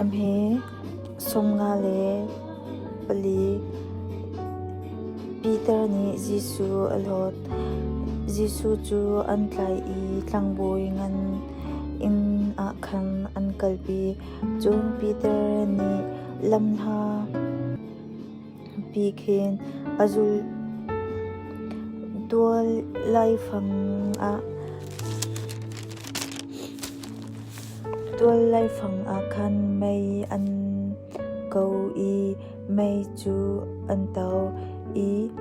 A hme 54. Peter nih Jesuh a hlawt. Jesuh cu an tlaih i tlangbawi ngan inn ah khan an kalpi. Cun Peter nih lamhla pi khin a zulh. Tual laifang ah khan mei an ko i mei cu an to i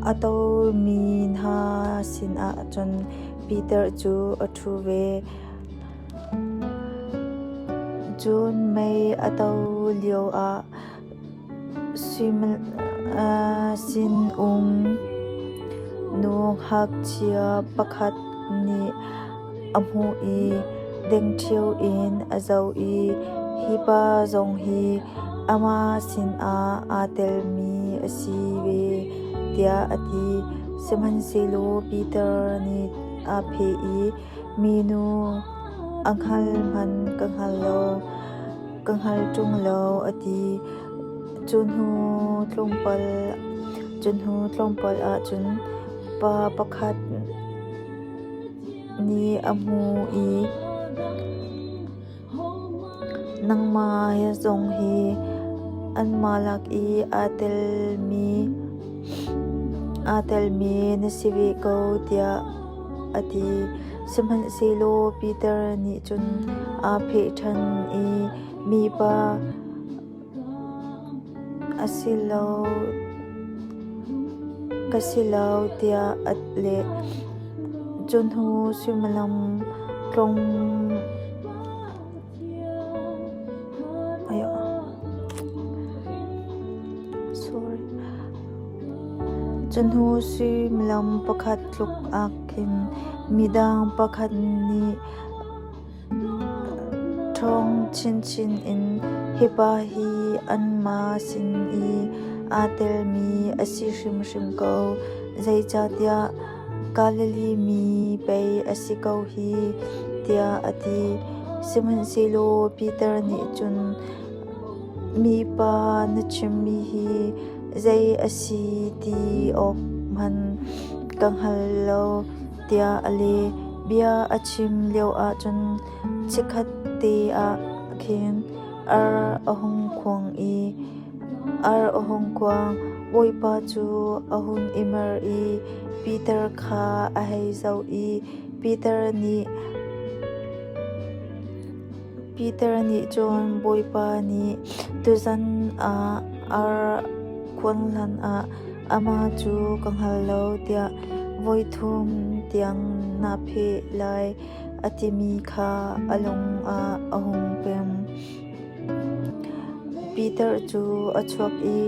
a tomi hna sinah cun Peter cu a ṭhu ve. Cun mei a to lioah sinum nu ngakchia pakhat nih a hmuh i dengteo in a zoh i, “Hi pa zong hi amah sinah aa telmi a si ve,” tiah a ti. Sihmanhsehlaw Peter nih aa pheh i, “Minu, a hngal hmanh ka hngal lo. Ka hngal ṭung lo,” a ti. Cu hnu tlawmpal ah cun pa pakhat nih a hmuh i, “Nangmah zong hi anmah lak i aa telmi na si ve ko,” tiah a ti. Sihmanhsehlaw Peter nih cun aa pheh ṭhan i, “Mipa, ka si lo,” tiah a leh. Cu hnu suimilam pakhat tluk ah khin midang pakhat nih ṭhawng chinchin in, “Hi pa hi anmah sin i aa telmi a si hrimhrim ko, zeicahtiah Galilee mi pei a si ko hi,” tiah a ti. Sihmanhsehlaw Peter nih cun, “Mipa na chimmi hi zei a si ti awk hmanh ka hngal lo,” tiah a leh. Bia a chim lioah cun chikkhatte ah khin ar a hung khuang i ar a hung khuang. Bawipa cu a hun i mer i Peter kha a hei zoh i Peter nih cun Bawipa nih tuzan ah ar khuan hlanah amah cu ka hngal lo tiah voithum tiang naa pheh lai a timi kha a lung ah a hung pem. Peter cu a chuak i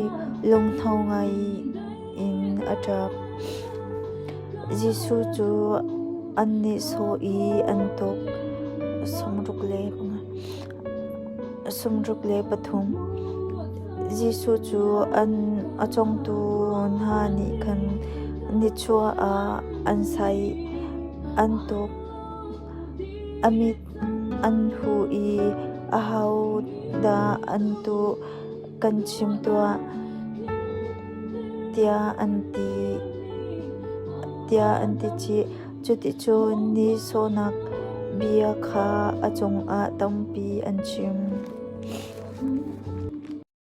lunghno ngai in a ṭap. Jesuh cu an nihsawh i an tuk. 63. Jesuh cu a cawngtu hna nih khan nichuah ah an saih, an tuk. A mit an huh i ahodah an tuh kan chim tuah, tiah an ti chih. Cuticun nihsawhnak bia kha a cungah tampi an chim.